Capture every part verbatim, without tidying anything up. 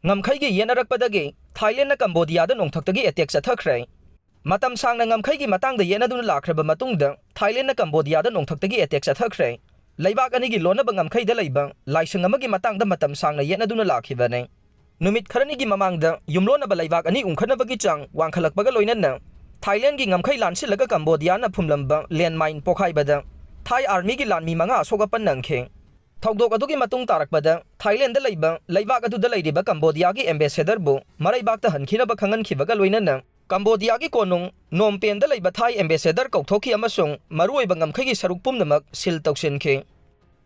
ꯉꯝꯈꯩꯒꯤ ꯌꯦꯠꯅꯔꯛꯄꯗꯒꯤ ꯊꯥꯏꯂꯦꯟꯅ ꯀꯝꯕꯣꯗꯤꯌꯥꯗ ꯅꯣꯡꯊꯛꯇꯒꯤ attack ꯆꯠꯊꯈ꯭ꯔꯦ꯫ ꯃꯇꯝ ꯁꯥꯡꯅ ꯉꯝꯈꯩꯒꯤ ꯃꯇꯥꯡꯗ ꯌꯦꯠꯅꯗꯨꯅ ꯂꯥꯛꯈ꯭ꯔꯕ ꯃꯇꯨꯡꯗ ꯊꯥꯏꯂꯦꯟꯅ ꯀꯝꯕꯣꯗꯤꯌꯥꯗ ꯅꯣꯡꯊꯛꯇꯒꯤ ꯑꯦꯇꯦꯛ ꯆꯠꯊꯈ꯭ꯔꯦ꯫ ꯂꯩꯕꯥꯛ ꯑꯅꯤꯒꯤ ꯂꯣꯟꯅꯕ ꯉꯝꯈꯩꯗ ꯂꯩꯕ ꯂꯥꯏꯁꯪ ꯑꯃꯒꯤ ꯃꯇꯥꯡꯗ ꯃꯇꯝ ꯁꯥꯡꯅ ꯌꯦꯠꯅꯗꯨꯅ ꯂꯥꯛꯈꯤꯕꯅꯤ꯫ ꯅꯨꯃꯤꯠ ꯈꯔꯅꯤꯒꯤ ꯃꯃꯥꯡꯗ ꯌꯨꯝꯂꯣꯟꯅꯕ ꯂꯩꯕꯥꯛ ꯑꯅꯤ ꯎꯪꯈꯠꯅꯕꯒꯤ ꯆꯥꯡ ꯋꯥꯡꯈꯠꯂꯛꯄꯒ ꯂꯣꯏꯅꯅ ꯊꯥꯏꯂꯦꯟꯒꯤ ꯉꯝꯈꯩ ꯂꯥꯟꯁꯤꯜꯂꯒ ꯀꯝꯕꯣꯗꯤꯌꯥꯅ ꯐꯨꯝꯂꯝꯕ ꯂꯦꯟꯃꯥꯏꯟ ꯄꯣꯈꯥꯏꯕꯗ ꯊꯥꯏ ꯑꯥꯔꯃꯤꯒꯤ ꯂꯥꯟꯃꯤ ꯃꯉꯥ ꯑꯁꯣꯛ ꯑꯄꯟ ꯅꯪꯈꯤ꯫ ꯊꯧꯗꯣꯛ ꯑꯗꯨꯒꯤ ꯃꯇꯨꯡ ꯇꯥꯔꯛꯄꯗ ꯊꯥꯏꯂꯦꯟꯗ ꯂꯩꯕ ꯂꯩꯕꯥꯛ ꯑꯗꯨꯗ ꯂꯩꯔꯤꯕ ꯀꯝꯕꯣꯗꯤꯌꯥꯒꯤ ꯑꯦꯝꯕꯦꯁꯦꯗꯔꯕꯨ ꯃꯔꯩꯕꯥꯛꯇ ꯍꯟꯈꯤꯅꯕ ꯈꯪꯍꯟꯈꯤꯕꯒ ꯂꯣꯏꯅꯅ ꯀꯝꯕꯣꯗꯤꯌꯥꯒꯤ ꯀꯣꯅꯨꯡ ꯅꯣꯝꯄꯦꯟꯗ ꯂꯩꯕ ꯊꯥꯏ ꯑꯦꯝꯕꯦꯁꯦꯗꯔ ꯀꯧꯊꯣꯛꯈꯤ ꯑꯃꯁꯨꯡ ꯃꯔꯨꯑꯣꯏꯕ ꯉꯝꯈꯩꯒꯤ ꯁꯔꯨꯛ ꯄꯨꯝꯅꯃꯛ ꯁꯤꯜ ꯇꯧꯁꯤꯟꯈꯤ꯫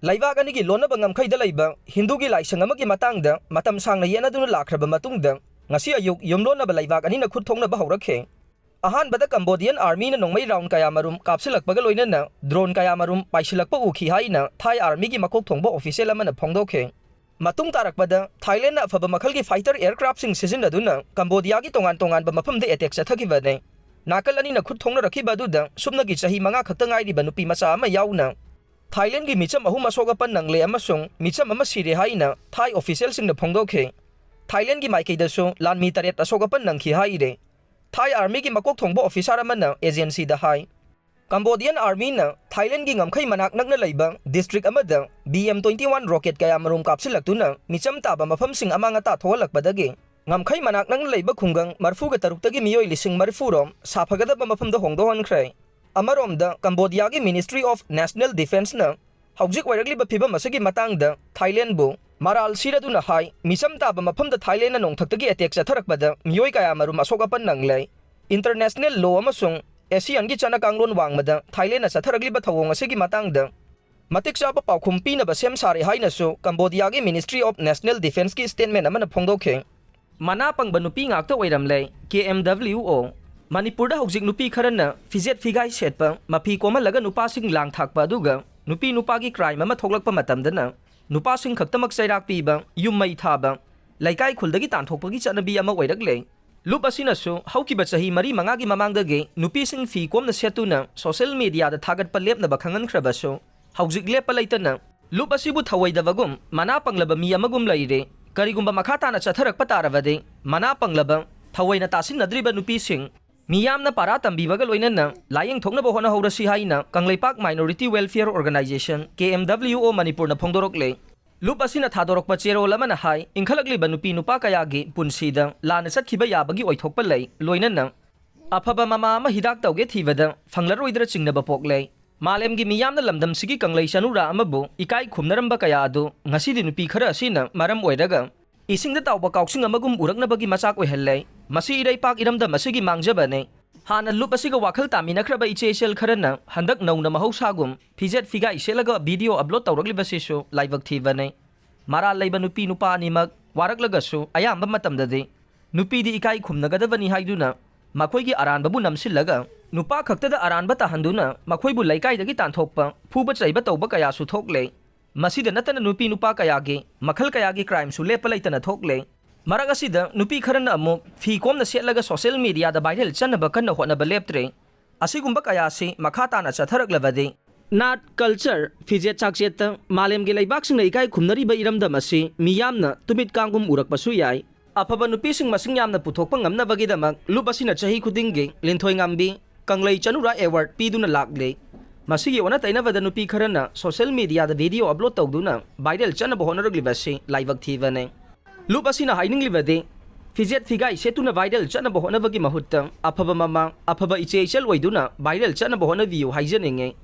ꯂꯩꯕꯥꯛ ꯑꯅꯤꯒꯤ ꯂꯣꯟꯅꯕ ꯉꯝꯈꯩꯗ ꯂꯩꯕ ꯍꯤꯟꯗꯨꯒꯤ ꯂꯥꯏꯁꯪ ꯑꯃꯒꯤ ꯃꯇꯥꯡꯗ ꯃꯇꯝ ꯁꯥꯡꯅ ꯌꯦꯠꯅꯗꯨꯅ ꯂꯥꯛꯈ꯭ꯔꯕ ꯃꯇꯨꯡꯗ ꯉꯁꯤ ꯑꯌꯨꯛ ꯌꯨꯝꯂꯣꯟꯅꯕ ꯂꯩꯕꯥꯛ ꯑꯅꯤꯅ ꯈꯨꯠ ꯊꯣꯛꯅꯕ ꯍꯧꯔꯛꯈꯤ꯫ ꯑꯍꯥꯟꯕꯗ ꯀꯝꯕꯣꯗꯤꯌꯟ ꯑꯥꯔꯃꯤꯅ ꯅꯣꯡꯃꯩ ꯔꯥꯎꯟ ꯀꯌꯥꯃꯔꯨꯝ ꯀꯥꯞꯁꯤꯜꯂꯛꯄꯒ ꯂꯣꯏꯅꯅ ꯗ꯭ꯔꯣꯟ ꯀꯌꯥꯃꯔꯨꯝ ꯄꯥꯏꯁꯤꯜꯂꯛꯄ ꯎꯈꯤ ꯍꯥꯏꯅ ꯊꯥꯏ ꯑꯥꯔꯃꯤꯒꯤ ꯃꯀꯣꯛ ꯊꯣꯡꯕ ꯑꯣꯐꯤꯁꯦꯜ ꯑꯃꯅ ꯐꯣꯡꯗꯣꯛꯈꯤ꯫ ꯃꯇꯨꯡ ꯇꯥꯔꯛꯄꯗ ꯊꯥꯏꯂꯦꯟꯗꯅ ꯑꯐꯕ ꯃꯈꯜꯒꯤ ꯐꯥꯏꯇꯔ ꯑꯦꯌꯔꯀ꯭ꯔꯥꯐꯁꯤꯡ ꯁꯤꯖꯤꯟꯅꯗꯨꯅ ꯀꯝꯕꯣꯗꯤꯌꯥꯒꯤ ꯇꯣꯉꯥꯟ ꯇꯣꯉꯥꯟꯕ ꯃꯐꯝꯗ ꯑꯦꯇꯦꯛ ꯆꯠꯊꯈꯤꯕꯅꯤ꯫ ꯅꯥꯀꯜ ꯑꯅꯤꯅ ꯈꯨꯠ ꯊꯣꯡꯅꯔꯛꯈꯤꯕ ꯑꯗꯨꯗ ꯁꯨꯞꯅꯒꯤ ꯆꯍꯤ ꯃꯉꯥ ꯈꯛꯇ ꯉꯥꯏꯔꯤꯕ ꯅꯨꯄꯤ ꯃꯆꯥ ꯑꯃ ꯌꯥꯎꯅ ꯊꯥꯏꯂꯦꯟꯒꯤ ꯃꯤꯆꯝ ꯑꯍꯨꯝ ꯑꯁꯣꯛ ꯑꯄꯟ ꯅꯪꯂꯦ ꯑꯃꯁꯨꯡ ꯃꯤꯆꯝ ꯑꯃ ꯁꯤꯔꯦ ꯍꯥꯏꯅ ꯊꯥꯏ ꯑꯣꯐꯤꯁꯦꯜꯁꯤꯡꯅ ꯐꯣꯡꯗꯣꯛꯈꯤ꯫ ꯊꯥꯏꯂꯦꯟꯒꯤ ꯃꯥꯏꯀꯩꯗꯁꯨ ꯂꯥꯟꯃꯤ ꯇꯔꯦꯠ ꯑꯁꯣꯛ ꯑꯄꯟ ꯅꯪꯈꯤ ꯍꯥꯏꯔꯦ꯫ ꯊꯥꯏ ꯑꯥꯔꯃꯤꯒꯤ ꯃꯀꯣꯛ ꯊꯣꯡꯕ ꯑꯣꯐꯤꯁꯥꯔ ꯑꯃꯅ ꯑꯦꯖꯦꯟꯁꯤꯗ ꯍꯥꯏ, ꯀꯝꯕꯣꯗꯤꯌꯟ ꯑꯥꯔꯃꯤꯅ ꯊꯥꯏꯂꯦꯟꯒꯤ ꯉꯝꯈꯩ ꯃꯅꯥꯛ ꯅꯛꯅ ꯂꯩꯕ ꯗꯤꯁꯇ꯭ꯔꯤꯛ ꯑꯃꯗ B M twenty one rocket ꯀꯌꯥꯃꯔꯨꯝ ꯀꯥꯞꯁꯤꯜꯂꯛꯇꯨꯅ ꯃꯤꯆꯝ ꯇꯥꯕ ꯃꯐꯝꯁꯤꯡ ꯑꯃꯥꯡ ꯑꯇꯥ ꯊꯣꯛꯍꯜꯂꯛꯄꯗꯒꯤ ꯉꯝꯈꯩ ꯃꯅꯥꯛ ꯅꯛꯅ ꯂꯩꯕ ꯈꯨꯡꯒꯪ ꯃꯔꯤꯐꯨꯒ ꯇꯔꯨꯛꯇꯒꯤ ꯃꯤꯑꯣꯏ ꯂꯤꯁꯤꯡ ꯃꯔꯤꯐꯨ ꯔꯣꯝ ꯁꯥꯐꯒꯗꯕ ꯃꯐꯝꯗ ꯍꯣꯡꯗꯣꯛꯍꯟꯈ꯭ꯔꯦ꯫ ꯑꯃꯔꯣꯝꯗ ꯀꯝꯕꯣꯗꯤꯌꯥꯒꯤ ꯃꯤꯅꯤꯁꯇ꯭ꯔꯤ ꯑꯣꯐ ꯅꯦꯁꯅꯦꯜ ꯗꯤꯐꯦꯟꯁꯅ ꯍꯧꯖꯤꯛ ꯑꯣꯏꯔꯛꯂꯤꯕ ꯐꯤꯚꯝ ꯑꯁꯤꯒꯤ ꯃꯇꯥꯡꯗ ꯊꯥꯏꯂꯦꯟꯕꯨ ꯃꯔꯥꯜ ꯁꯤꯔꯗꯨꯅ ꯍꯥꯏ, ꯃꯤꯆꯝ ꯇꯥꯕ ꯃꯐꯝꯗ ꯊꯥꯏꯂꯦꯟꯅ ꯅꯣꯡꯊꯛꯇꯒꯤ ꯑꯦꯇꯦꯛ ꯆꯠꯊꯔꯛꯄꯗ ꯃꯤꯑꯣꯏ ꯀꯌꯥꯃꯔꯨꯝ ꯑꯁꯣꯛ ꯑꯄꯟ ꯅꯪꯂꯦ꯫ ꯏꯟꯇꯔꯅꯦꯁꯅꯦꯜ ꯂꯣ ꯑꯃꯁꯨꯡ ꯑꯦꯁꯤꯌꯥꯟꯒꯤ ꯆꯠꯅ ꯀꯥꯡꯂꯣꯟ ꯋꯥꯡꯃꯗ ꯊꯥꯏꯂꯦꯟꯅ ꯆꯠꯊꯔꯛꯂꯤꯕ ꯊꯧꯑꯣꯡ ꯑꯁꯤꯒꯤ ꯃꯇꯥꯡꯗ ꯃꯇꯤꯛ ꯆꯥꯕ ꯄꯥꯎꯈꯨꯝ ꯄꯤꯅꯕ ꯁꯦꯝ ꯁꯥꯔꯦ ꯍꯥꯏꯅꯁꯨ ꯀꯝꯕꯣꯗꯤꯌꯥꯒꯤ ꯃꯤꯅꯤꯁꯇ꯭ꯔꯤ ꯑꯣꯐ ꯅꯦꯁꯅꯦꯜ ꯗꯤꯐꯦꯟꯁꯀꯤ ꯁ꯭ꯇꯦꯠꯃꯦꯟ ꯑꯃꯅ ꯐꯣꯡꯗꯣꯛꯈꯤ꯫ ꯃꯅꯥ ꯄꯪꯕ ꯅꯨꯄꯤ ꯉꯥꯛꯇ ꯑꯣꯏꯔꯝꯂꯦ꯫ ꯀꯦ ꯑꯦꯝ ꯗꯕ꯭ꯂꯤꯎ ꯑꯣ꯫ ꯃꯅꯤꯄꯨꯔꯗ ꯍꯧꯖꯤꯛ ꯅꯨꯄꯤ ꯈꯔꯅ ꯐꯤꯖꯦꯠ ꯐꯤꯒꯥꯏ ꯁꯦꯠꯄ, ꯃꯐꯤ ꯀꯣꯝꯍꯜꯂꯒ ꯅꯨꯄꯥꯁꯤꯡ ꯂꯥꯡ ꯊꯥꯛꯄ, ꯑꯗꯨꯒ ꯅꯨꯄꯤ ꯅꯨꯄꯥꯒꯤ ꯀ꯭ꯔꯥꯏꯝ ꯑꯃ ꯊꯣꯛꯂꯛꯄ ꯃꯇꯝꯗꯅ ꯅꯨꯄꯥꯁꯤꯡ ꯈꯛꯇꯃꯛ ꯆꯩꯔꯥꯛ ꯄꯤꯕ, ꯌꯨꯝ ꯃꯩ ꯊꯥꯕ, ꯂꯩꯀꯥꯏ ꯈꯨꯜꯗꯒꯤ ꯇꯥꯟꯊꯣꯛꯄꯒꯤ ꯆꯠꯅꯕꯤ ꯑꯃ ꯑꯣꯏꯔꯛꯂꯦ꯫ ꯂꯨꯞ ꯑꯁꯤꯅꯁꯨ ꯍꯧꯈꯤꯕ ꯆꯍꯤ ꯃꯔꯤ ꯃꯉꯥꯒꯤ ꯃꯃꯥꯡꯗꯒꯤ ꯅꯨꯄꯤꯁꯤꯡ ꯐꯤ ꯀꯣꯝꯅ ꯁꯦꯠꯇꯨꯅ ꯁꯣꯁꯤꯌꯦꯜ ꯃꯤꯗꯤꯌꯥꯗ ꯊꯥꯒꯠꯄ ꯂꯦꯞꯅꯕ ꯈꯪꯍꯟꯈ꯭ꯔꯕꯁꯨ, ꯍꯧꯖꯤꯛ ꯂꯦꯞꯄ ꯂꯩꯇꯅ ꯂꯨꯞ ꯑꯁꯤꯕꯨ ꯊꯧꯑꯣꯏꯗꯕꯒꯨꯝ ꯃꯅꯥ ꯄꯪꯂꯕ ꯃꯤ ꯑꯃꯒꯨꯝ ꯂꯩꯔꯦ꯫ ꯀꯔꯤꯒꯨꯝꯕ ꯃꯈꯥ ꯇꯥꯅ ꯆꯠꯊꯔꯛꯄ ꯇꯥꯔꯕꯗꯤ, ꯃꯅꯥ ꯄꯪꯂꯕ, ꯊꯑꯣꯏꯅ ꯇꯥꯁꯤꯟꯅꯗ꯭ꯔꯤꯕ ꯅꯨꯄꯤꯁꯤꯡ, ꯃꯤꯌꯥꯝꯅ ꯄꯥꯔꯥ ꯇꯝꯕꯤꯕꯒ ꯂꯣꯏꯅꯅ ꯂꯥꯌꯦꯡꯊꯣꯛꯅꯕ ꯍꯣꯠꯅꯍꯧꯔꯁꯤ ꯍꯥꯏꯅ Kangleipak Minority Welfare Organization, K M W O, ꯃꯅꯤꯄꯨꯔꯅ ꯐꯣꯡꯗꯣꯔꯛꯂꯦ꯫ ꯂꯨꯞ ꯑꯁꯤꯅ ꯊꯥꯗꯣꯔꯛꯄ ꯆꯦꯔꯣꯜ ꯑꯃꯅ ꯍꯥꯏ, ꯏꯟꯈꯠꯂꯛꯂꯤꯕ ꯅꯨꯄꯤ ꯅꯨꯄꯥ ꯀꯌꯥꯒꯤ ꯄꯨꯟꯁꯤꯗ ꯂꯥꯟꯅ ꯆꯠꯈꯤꯕ ꯌꯥꯕꯒꯤ ꯑꯣꯏꯊꯣꯛꯄ ꯂꯩ, ꯂꯣꯏꯅꯅ ꯑꯐꯕ ꯃꯃꯥ ꯑꯃ ꯍꯤꯗꯥꯛ ꯇꯧꯒꯦ ꯊꯤꯕꯗ ꯐꯪꯂꯔꯣꯏꯗ꯭ꯔꯥ ꯆꯤꯡꯅꯕ ꯄꯣꯛꯂꯦ꯫ ꯃꯥꯂꯦꯝꯒꯤ ꯃꯤꯌꯥꯝꯅ ꯂꯝꯗꯝꯁꯤꯒꯤ ꯀꯪꯂꯩ ꯆꯅꯨꯔꯥ ꯑꯃꯕꯨ ꯏꯀꯥꯏ ꯈꯨꯝꯅꯔꯝꯕ ꯀꯌꯥ ꯑꯗꯨ ꯉꯁꯤꯗꯤ ꯅꯨꯄꯤ ꯈꯔ ꯑꯁꯤꯅ ꯃꯔꯝ ꯑꯣꯏꯔꯒ ꯏꯁꯤꯡꯗ ꯇꯥꯎꯕ ꯀꯥꯎꯁꯤꯡ ꯑꯃꯒꯨꯝ ꯎꯔꯛꯅꯕꯒꯤ ꯃꯆꯥꯛ ꯑꯣꯏꯍꯜꯂꯦ꯫ ꯃꯁꯤ ꯏꯔꯩꯄꯥꯛ ꯏꯔꯝꯗꯝ ꯑꯁꯤꯒꯤ ꯃꯥꯡꯖꯕꯅꯤ꯫ ꯍꯥꯟꯅ ꯂꯨꯞ ꯑꯁꯤꯒ ꯋꯥꯈꯜ ꯇꯥꯃꯤꯟꯅꯈ꯭ꯔꯕ ꯏꯆꯦ ꯏꯆꯜ ꯈꯔꯅ ꯍꯟꯗꯛ ꯅꯧꯅ ꯃꯍꯧꯁꯥꯒꯨꯝ ꯐꯤꯖꯦꯠ ꯐꯤꯒꯥꯏ ꯁꯦꯠꯂꯒ ꯚꯤꯗꯤꯑꯣ ꯑꯞꯂꯣꯗ ꯇꯧꯔꯛꯂꯤꯕꯁꯤꯁꯨ ꯂꯥꯏꯕꯛ ꯊꯤꯕꯅꯤ꯫ ꯃꯔꯥꯜ ꯂꯩꯕ ꯅꯨꯄꯤ ꯅꯨꯄꯥ ꯑꯅꯤꯃꯛ ꯋꯥꯔꯛꯂꯒꯁꯨ ꯑꯌꯥꯝꯕ ꯃꯇꯝꯗꯗꯤ ꯅꯨꯄꯤꯗꯤ ꯏꯀꯥꯏ ꯈꯨꯝꯅꯒꯗꯕꯅꯤ ꯍꯥꯏꯗꯨꯅ ꯃꯈꯣꯏꯒꯤ ꯑꯔꯥꯟꯕꯕꯨ ꯅꯝꯁꯤꯜꯂꯒ ꯅꯨꯄꯥ ꯈꯛꯇꯗ ꯑꯔꯥꯟꯕ ꯇꯥꯍꯟꯗꯨꯅ ꯃꯈꯣꯏꯕꯨ ꯂꯩꯀꯥꯏꯗꯒꯤ ꯇꯥꯟꯊꯣꯛꯄ, ꯐꯨꯕ ꯆꯩꯕ ꯇꯧꯕ ꯀꯌꯥꯁꯨ ꯊꯣꯛꯂꯦ꯫ ꯃꯁꯤꯗ ꯅꯠꯇꯅ ꯅꯨꯄꯤ ꯅꯨꯄꯥ ꯀꯌꯥꯒꯤ ꯃꯈꯜ ꯀꯌꯥꯒꯤ ꯀ꯭ꯔꯥꯏꯝꯁꯨ ꯂꯦꯞꯄ ꯂꯩꯇꯅ ꯊꯣꯛꯂꯦ꯫ ꯃꯔꯛ ꯑꯁꯤꯗ ꯅꯨꯄꯤ ꯈꯔꯅ ꯑꯃꯨꯛ ꯐꯤ ꯀꯣꯝꯅ ꯁꯦꯠꯂꯒ ꯁꯣꯁꯤꯌꯦꯜ ꯃꯤꯗꯤꯌꯥꯗ ꯚꯥꯏꯔꯦꯜ ꯆꯠꯅꯕ ꯀꯟꯅ ꯍꯣꯠꯅꯕ ꯂꯦꯞꯇ꯭ꯔꯦ꯫ ꯑꯁꯤꯒꯨꯝꯕ ꯀꯌꯥꯁꯤ ꯃꯈꯥ ꯇꯥꯅ ꯆꯠꯊꯔꯛꯂꯕꯗꯤ ꯅꯥꯠ, ꯀꯜꯆꯔ, ꯐꯤꯖꯦꯠ ꯆꯥꯛꯆꯦꯠꯇ ꯃꯥꯂꯦꯝꯒꯤ ꯂꯩꯕꯥꯛꯁꯤꯡꯅ ꯏꯀꯥꯏ ꯈꯨꯝꯅꯔꯤꯕ ꯏꯔꯝꯗꯝ ꯑꯁꯤ ꯃꯤꯌꯥꯝꯅ ꯇꯨꯃꯤꯠ ꯀꯥꯡꯒꯨꯝ ꯎꯔꯛꯄꯁꯨ ꯌꯥꯏ꯫ ꯑꯐꯕ ꯅꯨꯄꯤꯁꯤꯡ ꯃꯁꯤꯡ ꯌꯥꯝꯅ ꯄꯨꯊꯣꯛꯄ ꯉꯝꯅꯕꯒꯤꯗꯃꯛ ꯂꯨꯞ ꯑꯁꯤꯅ ꯆꯍꯤ ꯈꯨꯗꯤꯡꯒꯤ ꯂꯤꯟꯊꯣꯏ ꯉꯥꯝꯕꯤ ꯀꯪꯂꯩ ꯆꯅꯨꯔꯥ ꯑꯦꯋꯥꯔꯗ ꯄꯤꯗꯨꯅ ꯂꯥꯛꯂꯤ꯫ ꯃꯁꯤꯒꯤ ꯑꯣꯟꯅ ꯇꯩꯅꯕꯗ ꯅꯨꯄꯤ ꯈꯔꯅ ꯁꯣꯁꯤꯌꯦꯜ ꯃꯤꯗꯤꯌꯥꯗ ꯚꯤꯗꯤꯑꯣ ꯑꯞꯂꯣꯗ ꯇꯧꯗꯨꯅ ꯚꯥꯏꯔꯦꯜ ꯆꯠꯅꯕ ꯍꯣꯠꯅꯔꯛꯂꯤꯕ ꯑꯁꯤ ꯂꯥꯏꯕꯛ ꯊꯤꯕꯅꯤ꯫ ꯂꯨꯞ ꯑꯁꯤꯅ ꯍꯥꯏꯅꯤꯡꯂꯤꯕꯗꯤ, ꯐꯤꯖꯦꯠ ꯐꯤꯒꯥꯏ ꯁꯦꯠꯇꯨꯅ ꯚꯥꯏꯔꯦꯜ ꯆꯠꯅꯕ ꯍꯣꯠꯅꯕꯒꯤ ꯃꯍꯨꯠꯇ ꯑꯐꯕ ꯃꯃꯥ, ꯑꯐꯕ ꯏꯆꯦ ꯏꯆꯜ ꯑꯣꯏꯗꯨꯅ ꯚꯥꯏꯔꯦꯜ ꯆꯠꯅꯕ ꯍꯣꯠꯅꯕꯤꯌꯨ ꯍꯥꯏꯖꯅꯤꯡꯉꯤ꯫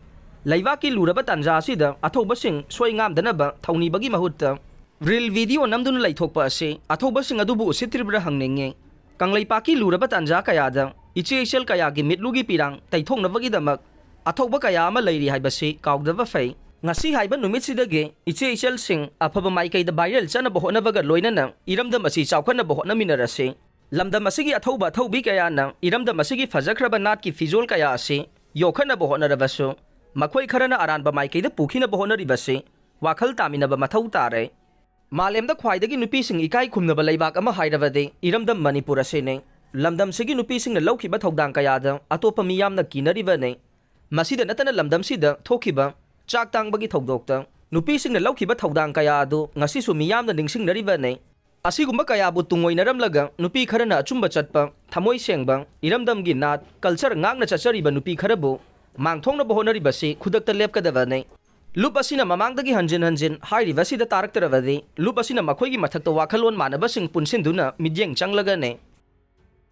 ꯂꯩꯕꯥꯛꯀꯤ ꯂꯨꯔꯕ ꯇꯥꯟꯖꯥ ꯑꯁꯤꯗ ꯑꯊꯧꯕꯁꯤꯡ ꯁꯣꯏ ꯉꯥꯝꯗꯅꯕ ꯊꯧꯅꯤꯕꯒꯤ ꯃꯍꯨꯠꯇ ꯔꯤꯜ ꯚꯤꯗꯤꯑꯣ ꯅꯝꯗꯨꯅ ꯂꯩꯊꯣꯛꯄ ꯑꯁꯤ ꯑꯊꯧꯕꯁꯤꯡ ꯑꯗꯨꯕꯨ ꯎꯁꯤꯠꯇ꯭ꯔꯤꯕ꯭ꯔꯥ ꯍꯪꯅꯤꯡꯉꯤ꯫ ꯀꯪꯂꯩꯄꯥꯛꯀꯤ ꯂꯨꯔꯕ ꯇꯥꯟꯖꯥ ꯀꯌꯥꯗ ꯏꯆꯦ ꯏꯆꯜ ꯀꯌꯥꯒꯤ ꯃꯤꯠꯂꯨꯒꯤ ꯄꯤꯔꯥꯡ ꯇꯩꯊꯣꯛꯅꯕꯒꯤꯗꯃꯛ ꯑꯊꯧꯕ ꯀꯌꯥ ꯑꯃ ꯂꯩꯔꯤ ꯍꯥꯏꯕꯁꯤ ꯀꯥꯎꯗꯕ ꯐꯩ꯫ ꯉꯁꯤ ꯍꯥꯏꯕ ꯅꯨꯃꯤꯠꯁꯤꯗꯒꯤ ꯏꯆꯦ ꯏꯆꯜꯁꯤꯡ ꯑꯐꯕ ꯃꯥꯏꯀꯩꯗ ꯚꯥꯏꯔꯦꯜ ꯆꯠꯅꯕ ꯍꯣꯠꯅꯕꯒ ꯂꯣꯏꯅꯅ ꯏꯔꯝꯗꯝ ꯑꯁꯤ ꯆꯥꯎꯈꯠꯅꯕ ꯍꯣꯠꯅꯃꯤꯟꯅꯔꯁꯤ꯫ ꯂꯝꯗꯝ ꯑꯁꯤꯒꯤ ꯑꯊꯧꯕ ꯑꯊꯧꯕꯤ ꯀꯌꯥꯅ ꯏꯔꯝꯗꯝ ꯑꯁꯤꯒꯤ ꯐꯖꯈ꯭ꯔꯕ ꯅꯥꯠꯀꯤ ꯐꯤꯖꯣꯜ ꯀꯌꯥ ꯑꯁꯤ ꯌꯣꯛꯈꯠꯅꯕ ꯍꯣꯠꯅꯔꯕꯁꯨ, ꯃꯈꯣꯏ ꯈꯔꯅ ꯑꯔꯥꯟꯕ ꯃꯥꯏꯀꯩꯗ ꯄꯨꯈꯤꯅꯕ ꯍꯣꯠꯅꯔꯤꯕꯁꯤ ꯋꯥꯈꯜ ꯇꯥꯃꯤꯟꯅꯕ ꯃꯊꯧ ꯇꯥꯔꯦ꯫ ꯃꯥꯂꯦꯝꯗ ꯈ꯭ꯋꯥꯏꯗꯒꯤ ꯅꯨꯄꯤꯁꯤꯡ ꯏꯀꯥꯏ ꯈꯨꯝꯅꯕ ꯂꯩꯕꯥꯛ ꯑꯃ ꯍꯥꯏꯔꯕꯗꯤ ꯏꯔꯝꯗꯝ ꯃꯅꯤꯄꯨꯔ ꯑꯁꯤꯅꯤ꯫ ꯂꯝꯗꯝꯁꯤꯒꯤ ꯅꯨꯄꯤꯁꯤꯡꯅ ꯂꯧꯈꯤꯕ ꯊꯧꯗꯥꯡ ꯀꯌꯥꯗ ꯑꯇꯣꯞꯄ ꯃꯤꯌꯥꯝꯅ ꯀꯤꯅꯔꯤꯕꯅꯤ꯫ ꯃꯁꯤꯗ ꯅꯠꯇꯅ ꯂꯝꯗꯝꯁꯤꯗ ꯊꯣꯛꯈꯤꯕ ꯆꯥꯛ ꯇꯥꯡꯕꯒꯤ ꯊꯧꯗꯣꯛꯇ ꯅꯨꯄꯤꯁꯤꯡꯅ ꯂꯧꯈꯤꯕ ꯊꯧꯗꯥꯡ ꯀꯌꯥ ꯑꯗꯨ ꯉꯁꯤꯁꯨ ꯃꯤꯌꯥꯝꯅ ꯅꯤꯡꯁꯤꯡꯅꯔꯤꯕꯅꯤ꯫ ꯑꯁꯤꯒꯨꯝꯕ ꯀꯌꯥꯕꯨ ꯇꯨꯡꯑꯣꯏꯅꯔꯝꯂꯒ ꯅꯨꯄꯤ ꯈꯔꯅ ꯑꯆꯨꯝꯕ ꯆꯠꯄ, ꯊꯃꯣꯏ ꯁꯦꯡꯕ, ꯏꯔꯝꯗꯝꯒꯤ ꯅꯥꯠ, ꯀꯜꯆꯔ ꯉꯥꯛꯅ ꯆꯠꯆꯔꯤꯕ ꯅꯨꯄꯤ ꯈꯔꯕꯨ ꯃꯥꯡꯊꯣꯛꯅꯕ ꯍꯣꯠꯅꯔꯤꯕꯁꯤ ꯈꯨꯗꯛꯇ ꯂꯦꯞꯀꯗꯕꯅꯤ꯫ ꯂꯨꯞ ꯑꯁꯤꯅ ꯃꯃꯥꯡꯗꯒꯤ ꯍꯟꯖꯤꯟ ꯍꯟꯖꯤꯟ ꯍꯥꯏꯔꯤꯕꯁꯤꯗ ꯇꯥꯔꯛꯇ꯭ꯔꯕꯗꯤ ꯂꯨꯞ ꯑꯁꯤꯅ ꯃꯈꯣꯏꯒꯤ ꯃꯊꯛꯇ ꯋꯥꯈꯜꯂꯣꯟ ꯃꯥꯟꯅꯕꯁꯤꯡ ꯄꯨꯟꯁꯤꯟꯗꯨꯅ ꯃꯤꯠꯌꯦꯡ ꯆꯪꯂꯒꯅꯤ꯫